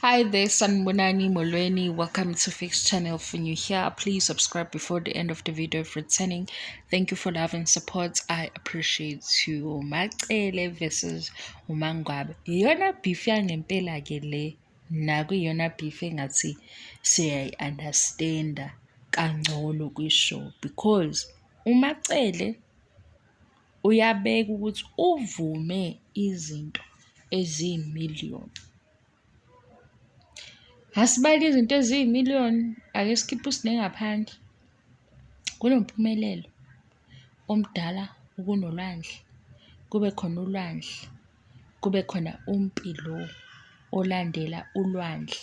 Hi there, Sanibonani Molweni. Welcome to Fix Channel. If you're new here, please subscribe before the end of the video if returning. Thank you for love and support. I appreciate you. MaCele versus uMangwabe. Iyona beef yangempela ke le. Nakuyiyona beef engathi siyayi-understanda kangcono kwi-show because uMaCele uyabeka ukuthi uvume izinto eziyi-million. Asibali izinto eziyi-million, ake sikhiphe uSne ngaphandle. KunoMpumelelo omdala kunoLwandle, kube khona uLwandle, kube khona uMpilo olandela uLwandle,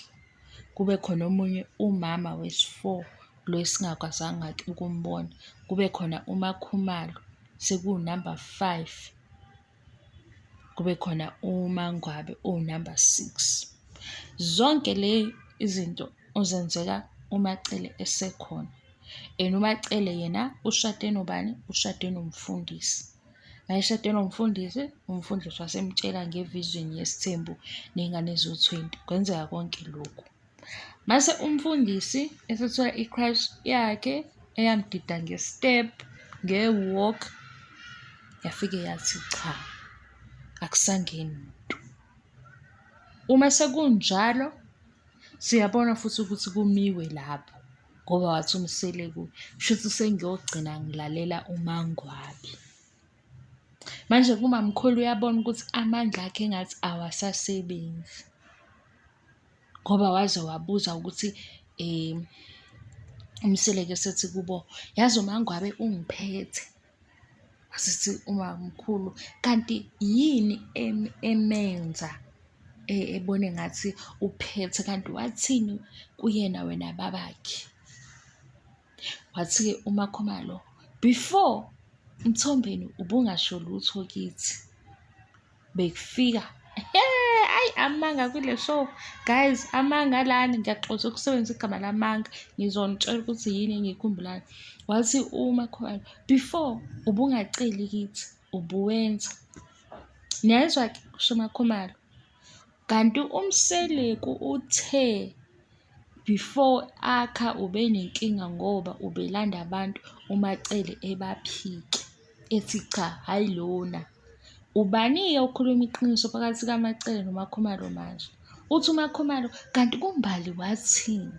kube khona omunye umama wesi-four lo esingakwazanga-ke ukumbona, kube khona uMaKhumalo sekuwu-number five. Kube khona uMaNgwabe uwu-number six. Zonke le izinto zenzeka uMaCele esekhona and uMaCele yena ushade nobani? Ushade nomfundisi. Mayeshade nomfundisi, umfundisi wasemtshela nge-vision yesithembu ney'ngane eziwu-twenty. Kwenzeka konke lokhu. Mase umfundisi esethola i-crush yakhe eyamdida nge-step, nge-walk, yafike yathi cha, akusangeni muntu. Uma sekunjalo, siyabona futhi ukuthi kumiwe lapho ngoba wathi uMseleku shuthi sengiyogcina ngilalela uMaNgwabe. Manje kumamkhulu uyabona ukuthi amandla akhe engathi awasasebenzi. Ngoba waze wabuza ukuthi uMseleku esethi kubo, yazi uMaNgwabe ungiphethe. Wase umamkhulu, kanti yini emenza ebone ngathi uphethe kanti wathini kuyena wena babakhe? Wathi-ke uMaKhumalo, before Mthombeni ubungasho lutho kithi. Bekufika ayi amanga kule show guys, amanga lana ngiyaxolisa ukusebenzisa igama lamanga, ngizonitshela ukuthi yini engiyikhumbulayo. Wathi uMaKhumalo, before ubungaceli kithi ubuwenza. Niyezwa-ke kusho uMaKhumalo. Kanti uMseleku uthe before akha ubenenkinga ngoba ubelanda abantu uMaCele ebaphike ethi cha hhayi lona. Ubani-ke okhuluma iqiniso phakathi kaMaCele noMaKhumalo manje? Uthi uMaKhumalo kanti kuMbali wathini?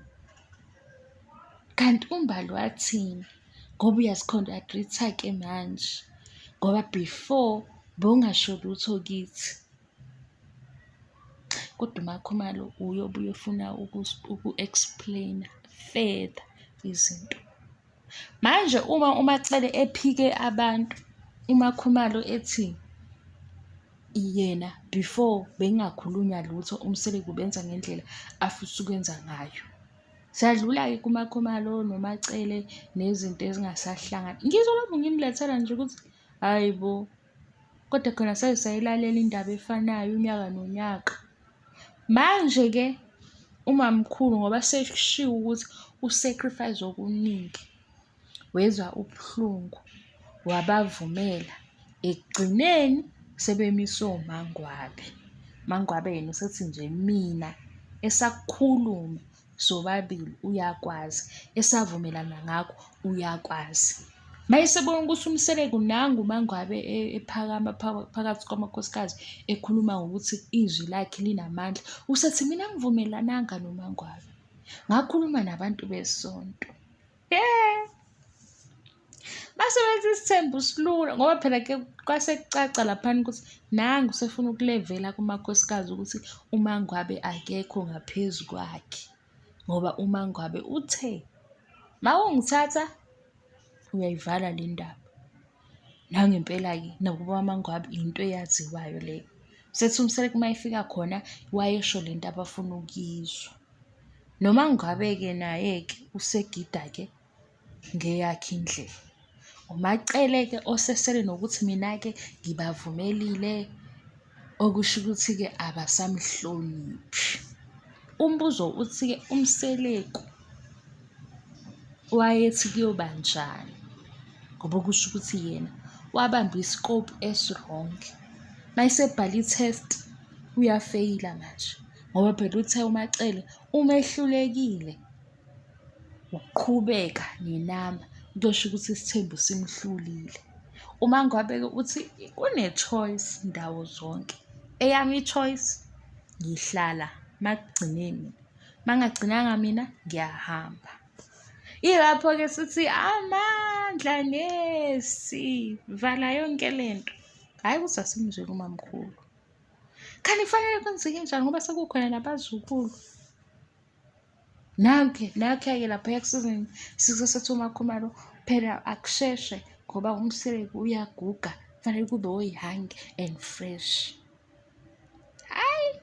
Kanti uMbali wathini? Ngoba uyazi-contradict-a-ke manje ngoba before bewungasho lutho kithi. Kodwa uMaKhumalo uyobuye ufuna uku-explain-a further izinto. Manje uma uMaCele ephike abantu, uMaKhumalo ethi yena before bekungakhulunywa lutho uMseleku ubenza ngendlela afisa ukwenza ngayo. Siyadlula-ke kuMaKhumalo noMaCele nezinto ezingasahlangani. Ngizolokhu nginilethela nje ukuthi hhayi bo. Kodwa khona saze sayilalela indaba efanayo unyaka nonyaka. Manje-ke umamkhulu ngoba sekushiwo ukuthi u-sacrifice okuningi, wezwa ubuhlungu, wabavumela. Ekugcineni sebemise oMaNgwabe. UMaNgwabe yena usethi nje mina esakukhuluma sobabili uyakwazi, esavumelana ngakho uyakwazi. Mayesebona ukuthi uMseleku nangu uMaNgwabe ephakama phakathi kwamakhosikazi ekhuluma ngokuthi izwi lakhe linamandla, usethi mina angivumelananga noMaNgwabe, ngakhuluma nabantu besonto. Base bethi isithembu silula ngoba phela ke kwase kucaca laphana ukuthi nangu usefuna ukulevela kumakhosikazi ukuthi uMaNgwabe akekho ngaphezu kwakhe. Ngoba uMaNgwabe uthe mawungithatha uyayivala le ndaba. Nangempela-ke nakubo kaMaNgwabe into eyaziwayo leyo. Sethi uMseleku uma efika khona wayesho le nto abafuna ukuyizwa. NoMaNgwabe-ke naye-ke usegida-ke ngeyakhe indlela. UMaCele-ke osesele nokuthi mina-ke ngibavumelile, okusho ukuthi-ke abasamhloniphi. Umbuzo uthi-ke uMseleku wayethi kuyoba njani ngoba kusho ukuthi yena wabamba isikopu esi-wrong. Mayesebhala i-test uyafeyila manje. Ngoba phela uthe uMaCele uma ehlulekile ukuqhubeka nenamba kuyosho ukuthi isithembu simhlulile. UMaNgwabe-ke uthi kune-choice ndawo zonke. Eyami i-choice ngihlala makugcine mina, makungagcinanga mina ngiyahamba. Ilapho-ke sithi amandla nesi vala yonke lento. Hhayi ukuthi asimzweli umamkhulu. Kanti kufanele kwenzeke njani ngoba sekukhona nabazukulu. Nakhe nakhe-ke lapha ku-season 6 esethi uMakhumalo phela akusheshe ngoba uMseleku uyaguga kufanele kube oyi-young and fresh. Hhayi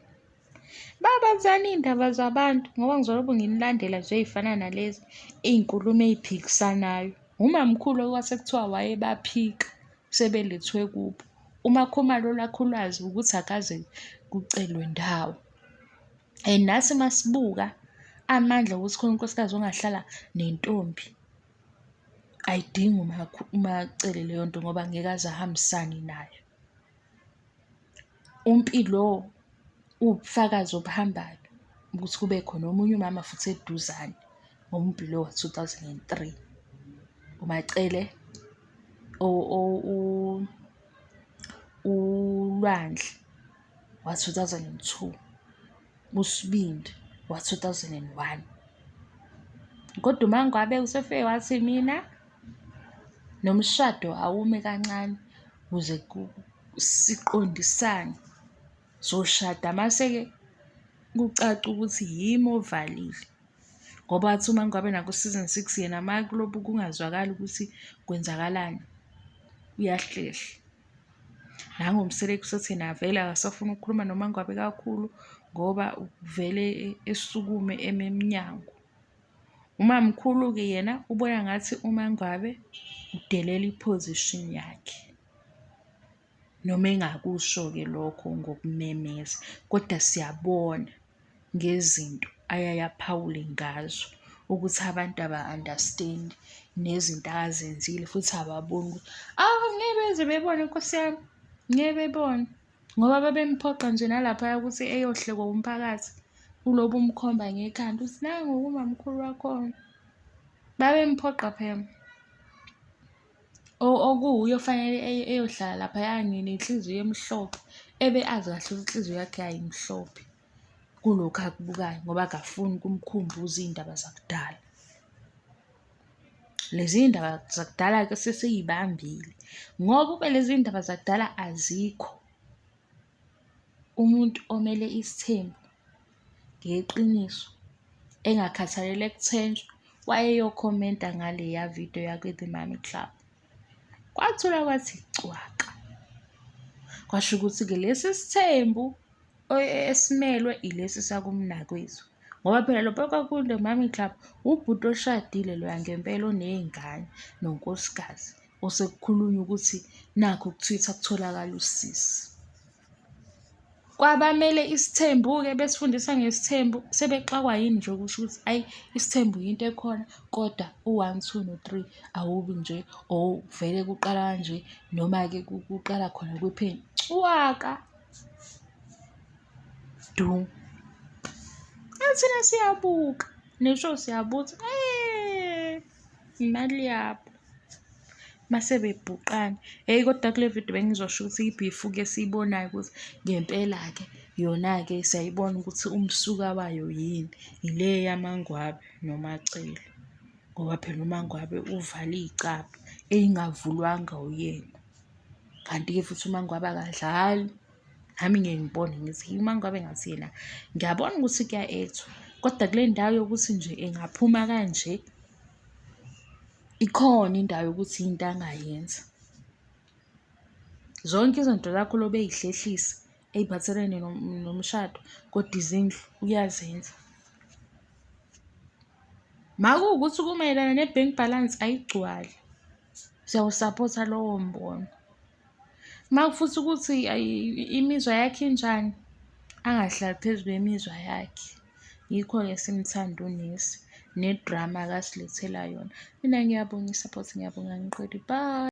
babazani iy'ndaba zabantu ngoba ngizoloku nginilandela nje ey'fana nalezi iy'nkulumo ey'phikisanayo. Umamkhulu okwase kuthiwa wayebaphika sebelethwe kubo. UMakhumalo olwakhe ulwazi ukuthi akaze kucelwe ndawo. And nathi masibuka amandla okuthi khona unkosikazi ongahlala nentombi ayidingi uMaCele leyo nto ngoba ngeke aze ahambisane nayo. UMpilo uwubufakazi obuhambayo ukuthi kube khona omunye umama futhi eduzane ngoba uMpilo wa-2003. UMaCele uLwandle wa-2002, uSibindi wa-2001. Kodwa uMaNgwabe usefike wathi mina nomshado awume kancane ukuze siqondisane soshada mase-ke kucaca ukuthi yimi ovalile. Ngoba wathi uMaNgwabe naku-season 6 yena makulobu kungazwakali ukuthi kwenzakalani uyahlehla. Nangu uMseleku usethi yena vele akasafuni ukukhuluma noMaNgwabe kakhulu ngoba uvele esukume eme emnyango. Umamkhulu-ke yena ubona ngathi uMaNgwabe udelela i-position yakhe. Noma engakusho-ke lokho ngokumemeza kodwa siyabona ngezinto ayaye aphawule ngazo ukuthi abantu aba-understand-i nezinto akazenzile futhi ababoni ukuthi awu ngeke beze bebone nkosi yami, ngeke bebone. Ngoba babemphoqa nje nalaphaya ukuthi eyohlekwa umphakathi ulobu umkhomba ngekhanda uthi nangu umamkhulu wakhona. Babemphoqa phela. Okuwuye ofanele eyohlala laphaya nenhliziyo emhlophe ebe azi kahle ukuthi inhliziyo yakhe ayimhlophe kulokhu akubukayo ngoba akafuni ukumkhumbuza iy'ndaba zakudala. Lezi ndaba zakudala-ke sesiy'bambile ngoba ukube lezi ndaba zakudala azikho, umuntu omele isithembu ngeqiniso engakhathalele kuthenjwa wayeyokhomenta ngaleya vidiyo yakwi-The Mommy Club. Kwathula kwathi cwaka. Kwasho ukuthi-ke lesi sithembu esimelwe ilesi sakumnakwethu. Ngoba phela lo kwakuyi-The Mommy Club ubhuti oshadile loya ngempela oney'ngane nonkosikazi osekukhulunywa ukuthi nakhu ku-Twitter kutholakala usisi. Kwabamele isithembu-ke besifundisa ngesithembu sebexakwa yini nje ukusho ukuthi ayi isithembu yinto ekhona kodwa u-one, two, no-three awubi nje or vele kuqala kanje noma-ke kuqala khona kwiphini. Cwaka! Du! Thina siyabuka nisho siyabuza imali yabo. Mase bebhuqana. Hheyi kodwa kule vidiyo bengizosho ukuthi ibhifu-ke esiyibonayo ukuthi ngempela-ke yona-ke siyayibona ukuthi umsuka wayo yini, ile yaMaNgwabe noMaCele. Ngoba phela uMaNgwabe uvale iy'cabha ey'ngavulwanga uyena. Kanti-ke futhi uMaNgwabe akadlali. Nami ngiye ngibone ngithi uMaNgwabe ngathi yena ngiyabona ukuthi kuya-act-wa kodwa kule ndawo yokuthi nje engaphuma kanje. Ikhona indawo yokuthi into angayenza. Zonke izinto zakho lobe ey'hlehlisa ey'phathelene nomshado kodwa izindlu uyazenza. Makuwukuthi kumayelana ne-bank balance ayigcwali, siyawusaphotha lowo mbono. Uma futhi ukuthi imizwa yakhe injani, angahlali phezu kwemizwa yakhe. Yikho-ke simthanda unesi ne-drama akasilethela yona. Mina ngiyabonga i-support, ngiyabonga angiqedi, bye.